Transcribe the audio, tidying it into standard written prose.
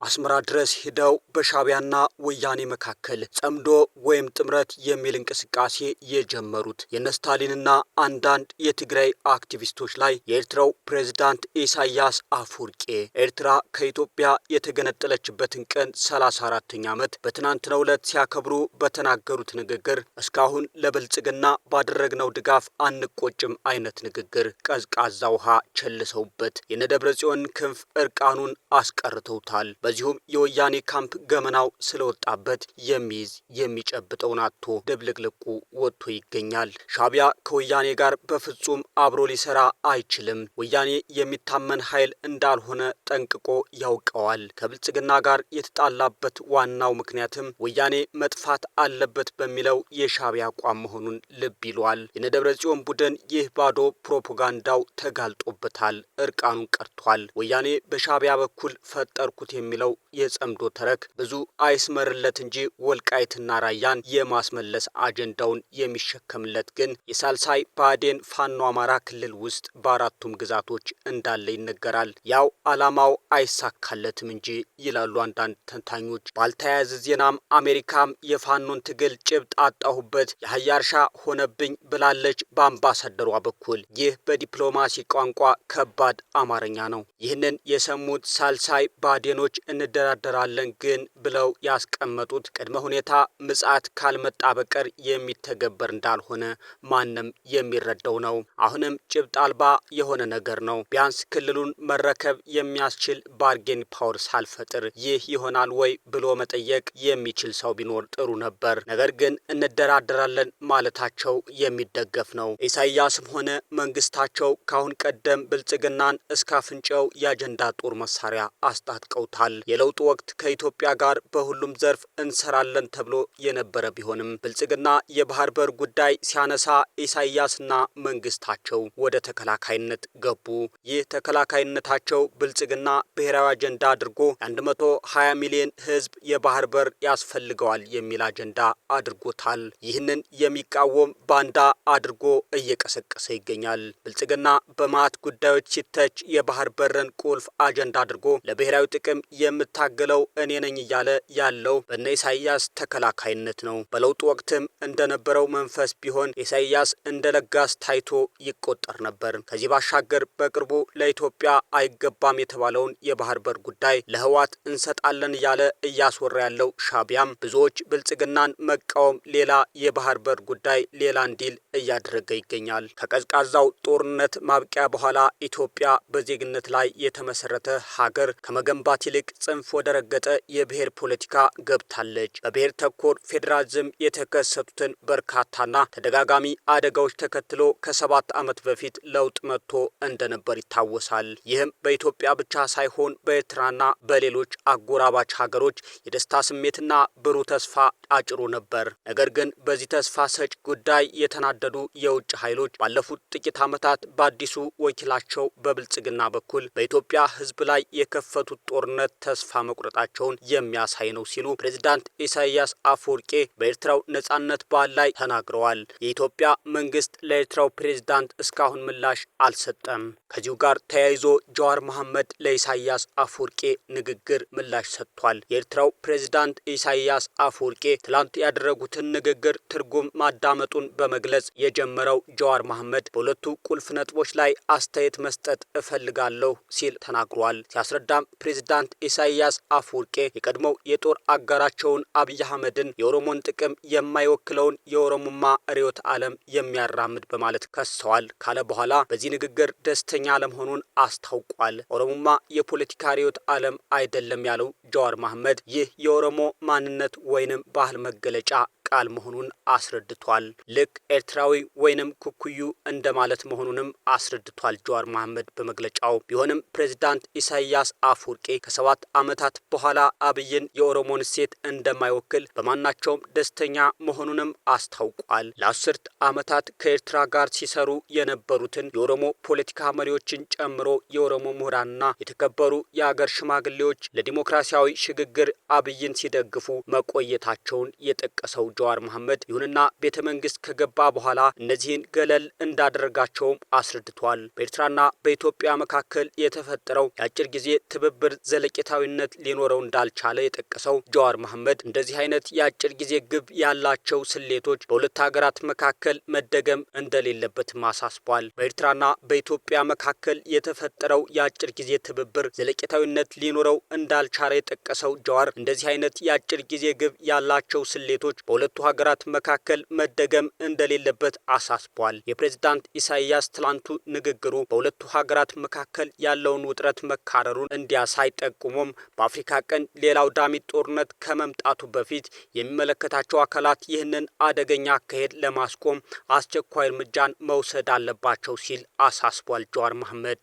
አስመራ ድረስ ሂደው በሻዕቢያና ወያኔ መካከል ጸምዶ ወይም ጥምረት የሚል እንቅስቃሴ የጀመሩት የነስታሊንና አንዳንድ የትግራይ አክቲቪስቶች ላይ የኤርትራው ፕሬዝዳንት ኢሳያስ አፈወርቂ ኤርትራ ከኢትዮጵያ የተገነጠለችበትን ቀን 34ኛ ዓመት በትናንትናው ዕለት ሲያከብሩ በተናገሩት ንግግር እስካሁን ለብልጽግና ባደረግነው ድጋፍ አንቆጭም አይነት ንግግር ቀዝቃዛ ውሃ ቸልሰውበት የነደብረ ጽዮን ክንፍ እርቃኑን አስቀርተውታል። በዚሁም የወያኔ ካምፕ ገመናው ስለወጣበት የሚይዝ የሚጨብጠውን አጥቶ ድብልቅልቁ ወጥቶ ይገኛል። ሻዕቢያ ከወያኔ ጋር በፍጹም አብሮ ሊሰራ አይችልም። ወያኔ የሚታመን ኃይል እንዳልሆነ ጠንቅቆ ያውቀዋል። ከብልጽግና ጋር የተጣላበት ዋናው ምክንያትም ወያኔ መጥፋት አለበት በሚለው የሻዕቢያ አቋም መሆኑን ልብ ይሏል። የነደብረ ጽዮን ቡድን ይህ ባዶ ፕሮፓጋንዳው ተጋልጦበታል፣ እርቃኑን ቀርቷል። ወያኔ በሻዕቢያ በኩል ፈጠርኩት የሚለው የጸምዶ ተረክ ብዙ አይስመርለት እንጂ ወልቃይትና ራያን የማስመለስ አጀንዳውን የሚሸከምለት ግን የሳልሳይ ብአዴን ፋኖ አማራ ክልል ውስጥ በአራቱም ግዛቶች እንዳለ ይነገራል። ያው አላማው አይሳካለትም እንጂ ይላሉ አንዳንድ ተንታኞች። ባልተያያዘ ዜናም አሜሪካም የፋኖን ትግል ጭብጥ አጣሁበት፣ የአህያ እርሻ ሆነብኝ ብላለች በአምባሳደሯ በኩል። ይህ በዲፕሎማሲ ቋንቋ ከባድ አማርኛ ነው። ይህንን የሰሙት ሳልሳይ ብአዴኖች እንደራደራለን ግን ብለው ያስቀመጡት ቅድመ ሁኔታ ምጽአት ካልመጣ በቀር የሚተገበር እንዳልሆነ ማንም የሚረዳው ነው። አሁንም ጭብጥ አልባ የሆነ ነገር ነው። ቢያንስ ክልሉን መረከብ የሚያስችል bargain power ሳልፈጥር ይህ ይሆናል ወይ ብሎ መጠየቅ የሚችል ሰው ቢኖር ጥሩ ነበር። ነገር ግን እንደራደራለን ማለታቸው የሚደገፍ ነው። ኢሳያስም ሆነ መንግስታቸው ካሁን ቀደም ብልጽግናን እስከ አፍንጫው የአጀንዳ ጦር መሳሪያ አስታጥቀውታል። የለውጡ ወቅት ከኢትዮጵያ ጋር በሁሉም ዘርፍ እንሰራለን ተብሎ የነበረ ቢሆንም ብልጽግና የባህር በር ጉዳይ ሲያነሳ ኢሳያስና መንግስታቸው ወደ ተከላካይነት ገቡ። ይህ ተከላካይነታቸው ብልጽግና ብሔራዊ አጀንዳ አድርጎ 120 ሚሊዮን ሕዝብ የባህር በር ያስፈልገዋል የሚል አጀንዳ አድርጎታል። ይህንን የሚቃወም ባንዳ አድርጎ እየቀሰቀሰ ይገኛል። ብልጽግና በማት ጉዳዮች ሲተች የባህር በርን ቁልፍ አጀንዳ አድርጎ ለብሔራዊ ጥቅም የምታገለው እኔ ነኝ እያለ ያለው በነ ኢሳያስ ተከላካይነት ነው። በለውጡ ወቅትም እንደነበረው መንፈስ ቢሆን ኢሳያስ እንደ ለጋስ ታይቶ ይቆጠር ነበር። ከዚህ ባሻገር በቅርቡ ለኢትዮጵያ አይገባም የተባለውን የባህር በር ጉዳይ ለህወሓት እንሰጣለን እያለ እያስወራ ያለው ሻዕቢያም ብዙዎች ብልጽግናን መቃወም ሌላ፣ የባህር በር ጉዳይ ሌላ እንዲል እያደረገ ይገኛል። ከቀዝቃዛው ጦርነት ማብቂያ በኋላ ኢትዮጵያ በዜግነት ላይ የተመሰረተ ሀገር ከመገንባት ይልቅ ጽንፍ ወደ ረገጠ የብሔር ፖለቲካ ገብታለች። በብሔር ተኮር ፌዴራሊዝም የተከሰቱትን በርካታና ተደጋጋሚ አደጋዎች ተከትሎ ከ7 ዓመት በፊት ለውጥ መጥቶ እንደነበር ይታወሳል። ይህም በኢትዮጵያ ብቻ ሳይሆን በኤርትራና በሌሎች አጎራባች ሀገሮች የደስታ ስሜትና ብሩህ ተስፋ አጭሮ ነበር። ነገር ግን በዚህ ተስፋ ሰጭ ጉዳይ የተናደዱ የውጭ ኃይሎች ባለፉት ጥቂት ዓመታት በአዲሱ ወኪላቸው በብልጽግና በኩል በኢትዮጵያ ሕዝብ ላይ የከፈቱት ጦርነት ተስፋ መቁረጣቸውን የሚያሳይ ነው ሲሉ ፕሬዚዳንት ኢሳያስ አፈወርቄ በኤርትራው ነጻነት በዓል ላይ ተናግረዋል። የኢትዮጵያ መንግስት ለኤርትራው ፕሬዚዳንት እስካሁን ምላሽ አልሰጠም። ከዚሁ ጋር ተያይዞ ጀዋር መሐመድ ለኢሳያስ አፈወርቄ ንግግር ምላሽ ሰጥቷል። የኤርትራው ፕሬዚዳንት ኢሳያስ አፈወርቄ ትላንት ያደረጉትን ንግግር ትርጉም ማዳመጡን በመግለጽ የጀመረው ጀዋር መሐመድ በሁለቱ ቁልፍ ነጥቦች ላይ አስተያየት መስጠት እፈልጋለሁ ሲል ተናግሯል። ሲያስረዳም ፕሬዚዳንት ኢሳያስ አፈወርቄ የቀድሞው የጦር አጋራቸውን አብይ አህመድን የኦሮሞን ጥቅም የማይወክለውን የኦሮሞማ ርዕዮተ ዓለም የሚያራምድ በማለት ከሰዋል ካለ በኋላ በዚህ ንግግር ደስተኛ አለመሆኑን አስታውቋል። ኦሮሞማ የፖለቲካ ርዕዮተ ዓለም አይደለም ያለው ጀዋር መሐመድ ይህ የኦሮሞ ማንነት ወይንም ባህል መገለጫ ቃል መሆኑን አስረድቷል። ልክ ኤርትራዊ ወይንም ኩኩዩ እንደማለት መሆኑንም አስረድቷል ጀዋር መሐመድ በመግለጫው። ቢሆንም ፕሬዚዳንት ኢሳያስ አፈወርቄ ከ7 ዓመታት በኋላ አብይን የኦሮሞን እሴት እንደማይወክል በማናቸውም ደስተኛ መሆኑንም አስታውቋል። ለ10 ዓመታት ከኤርትራ ጋር ሲሰሩ የነበሩትን የኦሮሞ ፖለቲካ መሪዎችን ጨምሮ የኦሮሞ ምሁራንና የተከበሩ የአገር ሽማግሌዎች ለዲሞክራሲያዊ ሽግግር አብይን ሲደግፉ መቆየታቸውን የጠቀሰው ጀዋር መሐመድ፣ ይሁንና ቤተ መንግስት ከገባ በኋላ እነዚህን ገለል እንዳደረጋቸውም አስረድቷል። በኤርትራና በኢትዮጵያ መካከል የተፈጠረው የአጭር ጊዜ ትብብር ዘለቄታዊነት ሊኖረው እንዳልቻለ የጠቀሰው ጀዋር መሐመድ፣ እንደዚህ አይነት የአጭር ጊዜ ግብ ያላቸው ስሌቶች በሁለት ሀገራት መካከል መደገም እንደሌለበትም አሳስቧል። በኤርትራና በኢትዮጵያ መካከል የተፈጠረው የአጭር ጊዜ ትብብር ዘለቄታዊነት ሊኖረው እንዳልቻለ የጠቀሰው ጀዋር፣ እንደዚህ አይነት የአጭር ጊዜ ግብ ያላቸው ስሌቶች በሁለቱ ሀገራት መካከል መደገም እንደሌለበት አሳስቧል። የፕሬዝዳንት ኢሳያስ ትላንቱ ንግግሩ በሁለቱ ሀገራት መካከል ያለውን ውጥረት መካረሩን እንዲያሳይ ጠቁሞም፣ በአፍሪካ ቀንድ ሌላ አውዳሚ ጦርነት ከመምጣቱ በፊት የሚመለከታቸው አካላት ይህንን አደገኛ አካሄድ ለማስቆም አስቸኳይ እርምጃን መውሰድ አለባቸው ሲል አሳስቧል ጀዋር መሐመድ።